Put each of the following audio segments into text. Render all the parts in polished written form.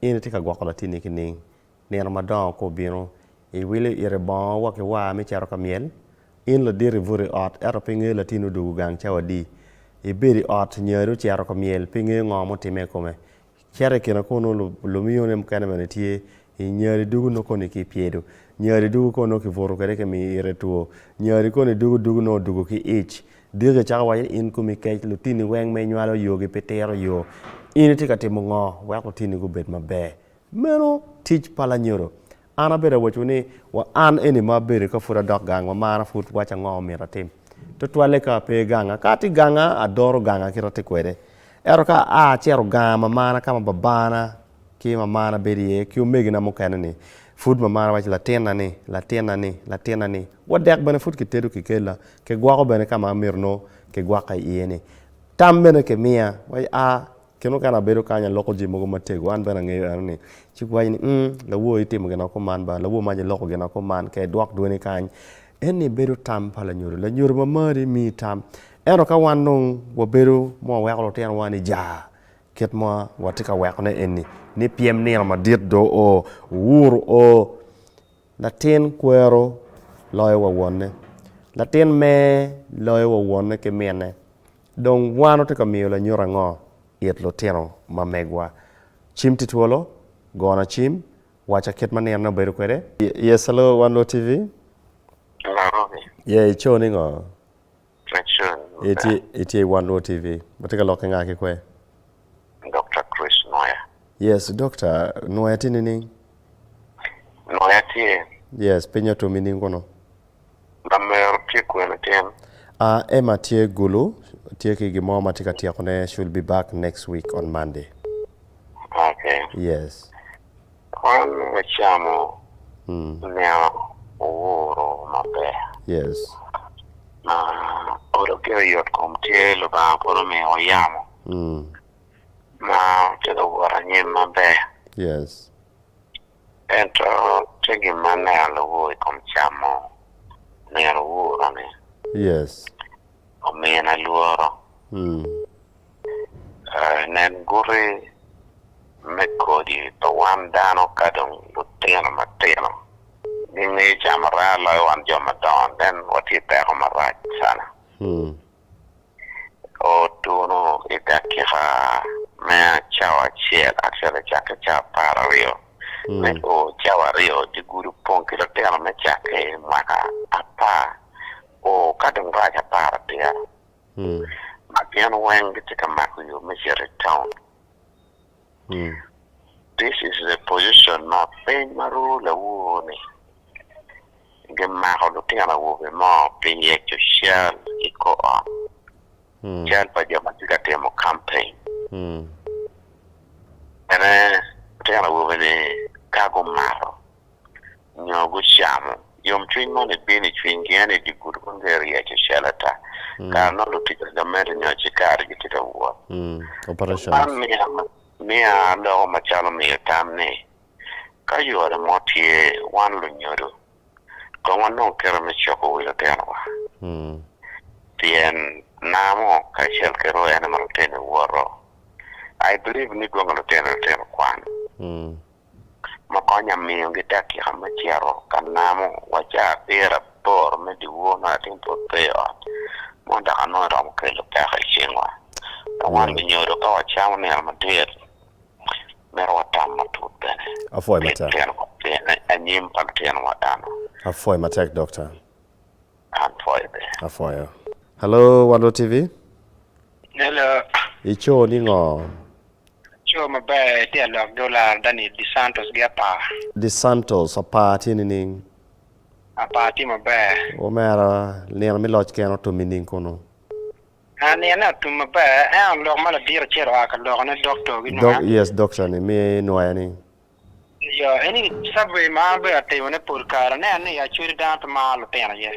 In itye ka gwoko latinni ki ning? Nino madongo ka obino, iwilo ite bongo wa ki war me cito ka myel? In ladit ibuto i ot ento pe ingeyo latinni odwogo gang cawa adi? Ibedo i ot nyari ocito ka myel pe ingeyo ngo mutimme i kome? Cito i kine kunu lumiyone mukene bene tye, nyari dugo nongo koni kipyedo, nyari dugo kono nongo kibuto kwede kimiyo ite two, nyari koni dugo dugo nongo odugo ki ic. Diki icako waco ni in komi kec, lutini weng ma inywalo yogi pe tiro yo. In itye ka timo ngo wek lutini gubed maber? Meno tic pa lanyodo. An abedo awaco ni wa an eni ma abedo ka pud adok gang ma mara pud waca ngo myero atim. Tutwalle ka ape ganga. Ka atye ganga adoro ganga kit atye kwede. Ento ka aa acito ganga mamana ka ma babana ki mamana bedo iye ki omegina mukene ni pud mamana waco latinna ni, latinna ni, latinna ni. Wa dek bene pud kitedo kikella, kigwoko bene ka ma amito nongo kigwoka iye ni. Tam bene kimiya waci aa Kit mukene abedo kany aloko jami mogo matego an bene angeyo eno ni ci giwaco ni mm lawor itimo gin ma kuman ba lawor mac iloko gin ma kuman ka idwok dwoni kany eni bedo tam pa lanyodo, lanyodo ma mari miyi tam ento ka wan dong wabedo ma waweko lutino wa ni jaa kit ma watye ka weko ne eni ni pyem nino madit dong oo owuru oo latin kwero loyo wa wonne latin mer loyo wa wonne ki minne. Dong wan watye ka miyo lanyut ango it lutino ma megwa? Cim tye twolo, gona cim, waca kit ma nino ne obedo kwede. Yes, hello, Wan Luo TV. Nairobi. Yeah, ico ni ngo? Aco ni Itye, itye i Wan Luo TV. Watye ka lok ki nga ki kwe? Doctor Chris Nwoya. Yes, Doctor, Nwoya tye nining? Nwoya tye. Yes, piny otumi nining kunu? Lamero tye kwene tin? Ah, Emma tye Gulu, tye ki gin mo ma tye ka tyeko ne, she will be back next week on Monday. Okay. Yes. Wan wacamo nino owuro maber. Yes. Ma olo gire yot kom tye Lubanga pud omiyowa yamo ma tye ka wot anyim maber. Yes. Ento tye gin ma aneno luwor i kom camo nino wuro-ni. Yes. Omina lworo. Nen guti me kodi pa wan dano ka dong lutino matino gingeyo camo raa loyo wan jo madongo then watye i peko marac sana. Otuno i dakika me cawa acel, actually cakke cawa 12 me o cawa aryo dye gudo opong ki lutino me cakke mwaka apar o ka dong rac aparabiro ma gin weng gitye ka mako yo me cito i town. This is the position ma piny ma ruu lawur ni gimako lutino awobe mo pi yeco cal i kor ot, cal pa jo ma tye ka timo campaign. Bene lutino awobe ni ka gumato nyo gucamo, yomcwiny moni bino i cwinygi ento i dye gudo kong giryeco cal ata kare nongo lutic pa gamente nyo acikari gitye ka wot. Man miya aloko macalo miyo tam ni ka yore mo tye wan lunyodo kong wanong kite me coko wi lutinowa pien namo kacel ki rwene ma lutini woto I believe ni dwongo lutino lutino kwan. ma konya miyogi dakika me cito ka namo wa ca abiro aboro me dyewor nongo latin pud pe i ot mo dok anongo eromo kelo peko i cingwa. Dong wan lunyodo ka wacamo nino madit mito watam matut bene Apwoyo pi matek. lutinowa pi anyim pa lutinowa dano. Apwoyo matek Doctor. An pwoyo bene. Apwoyo. Hello Wan Luo TV. Hello. Ico ni ngo? Co maber itye alok gi olara Daniel Di Santos gi Apar. Di Santos, Apar tye nining? Apar tye maber. Omera, nino me loc kene otum nining kunu? Ah, nino ne otum maber, ento lok ma ladit acel oa ka loko ne doctor gi nonga. Yes, doctor ni, mi nwoya ni. Iyo, eni survey ma an abedo atimo ne pol kare aneno ni actually dano pe maro lutino aye.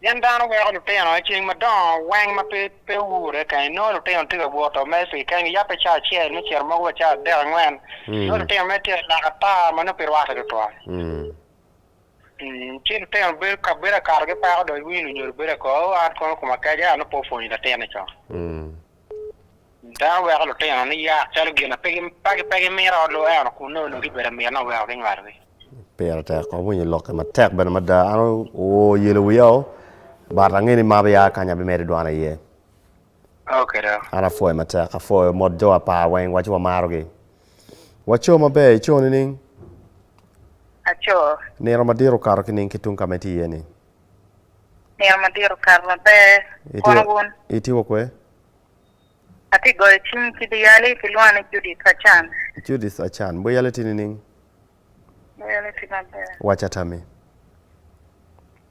Pien dano weko lutino i ceng madongo weng ma pe pe owure kany inongo lutino tye ka woto mere pigi kengi yabbe ca acel me cito mogo wa ca adek angwen inongo lutino mere tye ka lak ata ma nongo pe rwate tutwal. Ci lutino bedo ka bedo akato ki peko dong iwinyo lunyodo bedo ka koko an kono koma kec ento nongo pe opwonyo latinne con. Dano weko lutino ni yak calo gin ma pe pe gimito ento kun nongo onongo gibedo amito nongo weko ginywalogi. Pire tek, awinyo lokke matek bene mada. An oyelo wiya o, but angeyo ni ma bia kany abimedo dwana iye. Okay dong. An apwoyo matek, apwoyo mot jo apar weng waco wamarogi. Waco maber, ico nining? Aco. Nino madit okato ki ning ki tung ka ma itye iye ni? Nino madit okato maber, kono wun? Itye wa kwe? Atye goyo cim ki Buyali, kilwonga ni Judith Acan. Judith Acan, Buyali tye nining? Buyali tye maber. Waca tammi.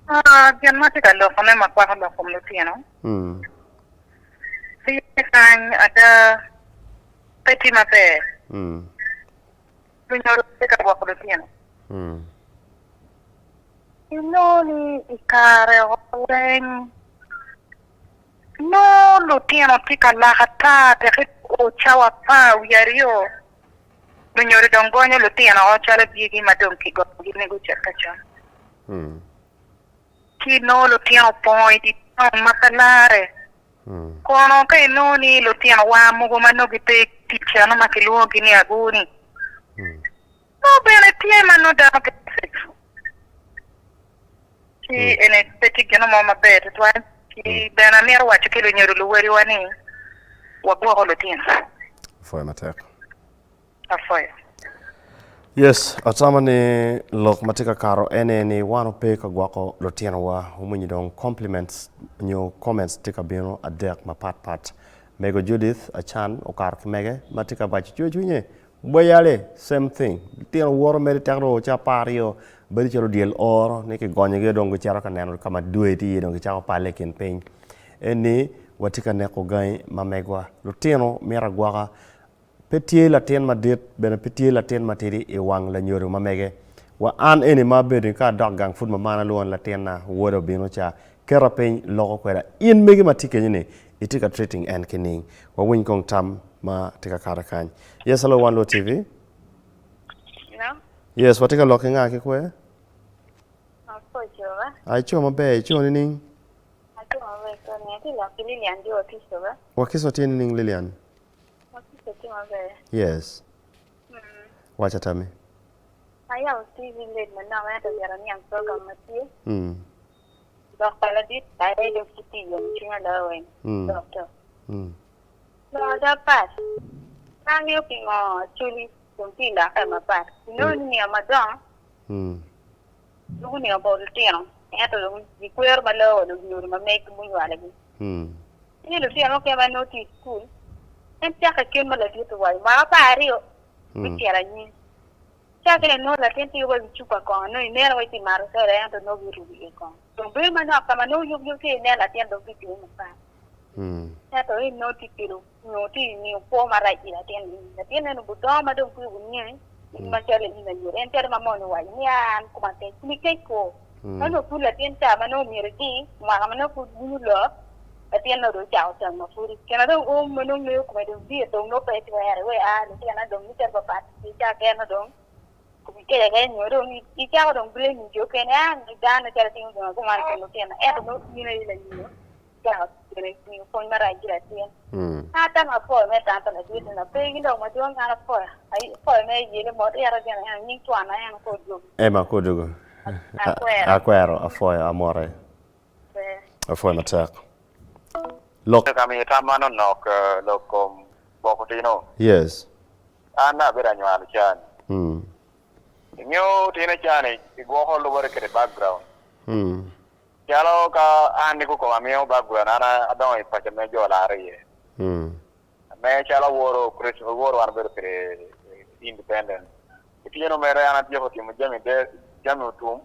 Ah, gin ma atye ka lokone ma kwako lok kom lutino, tye kany ada pe tye maber. Lunyodo tye ka gwoko lutino. Inongo ni i kare weng Nongo lutino tye ka lak ata teki o cawa 12, lunyodo dong gonyo lutino o calo dyegi ma dong kigoyogi ni gucit ka cam. Ci nongo lutino opongo i dye taun ma pe larre. Kono ka inongo ni lutinowa mogo ma nongo gipe ki tic eno ma kilwongogi ni ago-ni, nongo bene tye ma nongo dano pe Ci eni pe tye gin mo maber tutwal. Ci bene amito waco ki lunyodo luwadiwa ni wagwoko lutino. Apwoyo matek. Apwoyo. Yes, atamo ni lok ma tye ka kato ene ni wan ope ka gwoko lutinowa. Wuwinyo dong compliments nyo comments tye ka bino adek mapat pat. Mego Judith Acan okato ki mege ma tye ka waco cwer cwinye Bweyale, same thing. Litino woto mere tek dong ca 12 bedo calo dyel oro ni kigonyogi dong gicito ka neno ka ma dwe tye iye dong gicako pale i kin piny. Eni watye ka neko gangi ma megwa. Lutino mito agwoka. Pe tye latin madit bene pe tye latin matidi i wang lanyodo ma mege. Wa an eni ma abedo ni ka adok gang pud mamana lwonga ni latinna woda obino ca keta piny loko kweda. In mege ma tye kenyo ni itye ka treating en ki ning? Wawiny kong tam ma tye ka kato kany. Yes, hello, One Luo TV. Hello. Yes, watye ka lok ki nga ki kwe? Apo coba. Ai co maber, ico nining? Aco maber co ni, atye lok ki Lilian ki Wakiso ba. Wakiso tye nining Lilian? Wakiso tye maber. Yes. Mm. Waca tami. Ayabo TV late manok ento myero aniang program ma tye. Mm. Lok pa ladit aye dong ci tye yomo cwinya loyo weng. Lok to. Lok ada pat. Pe angeyo pingo Acholi dong tye i lokke mapat. Inongo ni nino madongo lubo nino pa lutino ento dong gikwero ma loyo wa lunyodo ma megi munywalogi. Tye lutino mukene ma nongo tye i cukul en cakke kit ma ladit owaco mwaka 20 me cito anyim. Ca kene nongo latin tye wa i wi cupa kongo nongo ineno wai tye mato soda ento nongo girubo iye kongo. Dong bedo manok ka ma nongo yub yub tye inen latin dong tye timo mapat. Ento in nongo tye kelo nyo tye miyo kwo marac i latin ni. Latin eno budongo ma dong pe wunge in macalo in anyira. En calo ma moni owaco ni aa an koma kec. Komi kec kwo. Ma nongo pud latin ca ma nongo myero edi mwaka ma nongo pud winyo lok latin nongo dong ocako tang ma pudi. Kine dong o ma nongo ngeyo kome dong dit dong nongo pe twere wee aa lutina dong ni calo papat ki ca kene dong komi kec akec nyo dong icako dong blaming jo okene aa dano calo timo gin ma kuman i kom lutina ento nongo in aye lanyodo. Cako bene miyo pwony marac ki latin. An atamo apwoyo me tam pa ladit ni pe ki lok madwong an apwoyo apwoyo me yele mot ito gin eno nying twana en ko odwogo. Emma ko odwogo. Akwero. Akwero apwoyo amote. Ber. Apwoyo matek. Lok. Ka miyo tam man onok lok kom gwoko tino. Yes. An abedo anywalo cani. Ingeyo tino cani igwoko lubore kede background. Calo ka an kikoma amiyo background an adongo i paco me jo laro iye. Me calo aworo Kricito aworo wan wabedo kwede independent. Otyeno mere an atyeko timo jami jami otum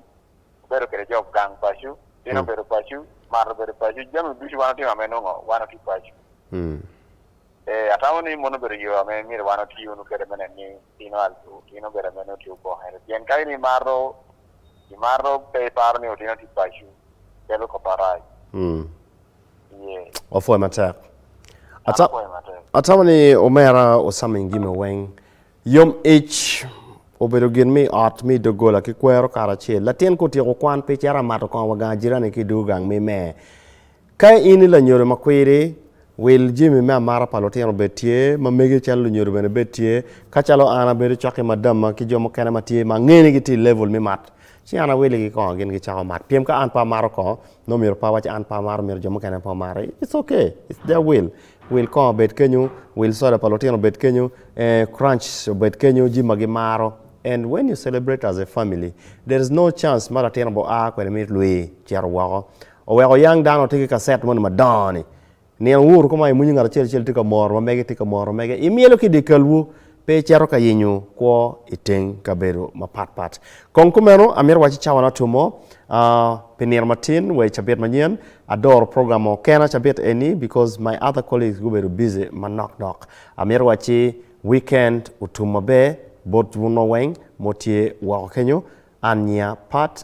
abedo kwede job gang paco, tino obedo paco, mato obedo paco, jami ducu wan otimo ame nongo wan otye paco. Ee atamo ni mono obedo yo ame myero wan oti wunu kwede me neno ni Tino otino obedo ame nongo tye obokere pien ka in imato imato pe iparo ni otino tye paco kelo kop marac iye. Wapwoyo matek. An apwoyo matek. Atamo ni omera Osama Ingime weng yom ic obedo gin me i ot me i doggola ki kwero karacel. Latin ka otyeko kwan pe cito amato kongo wa gang jirani ki i dog gang me mer. Ka in i lanyodo makwiri. Wil jami me amata pa lutino obed tye, ma mege calo lunyodo bene bed tye. Ka calo an abedo cok ki madamma ki jo mukene ma tye ma angeyo ni gitye i level me mat, ci an awiligi kongo gin gicako mat. Pien ka an pe amato kongo, nongo myero pe awac an pe amato myero jo mukene pe omati. It's okay, it's their will. Wil kongo obed kenyo, wil soda pa lutino obed kenyo, eh, crunch obed kenyo, jami ma gimaro. And when you celebrate as a family, there is no chance ma latin obo a kwede me lwi cito woko. Oweko yang dano tye ki kaset moni madongo-ni. Nino wuru koma imwinyo ngat acel acel tye ka moro ma mege tye ka moro mege. Imyelo ki i dye kalwu, pe icito ka yenyo kwo i teng kabedo mapat pat. Kong kumeno, amito wacci cawana otumo pi nino matin wa i cabit manyen. Adoro program mo kena cabit eni because my other colleagues gubedo busy manok nok. Amito wacci weekend otum maber bot wun weng ma wutye woko kenyo. An nyiya Pat.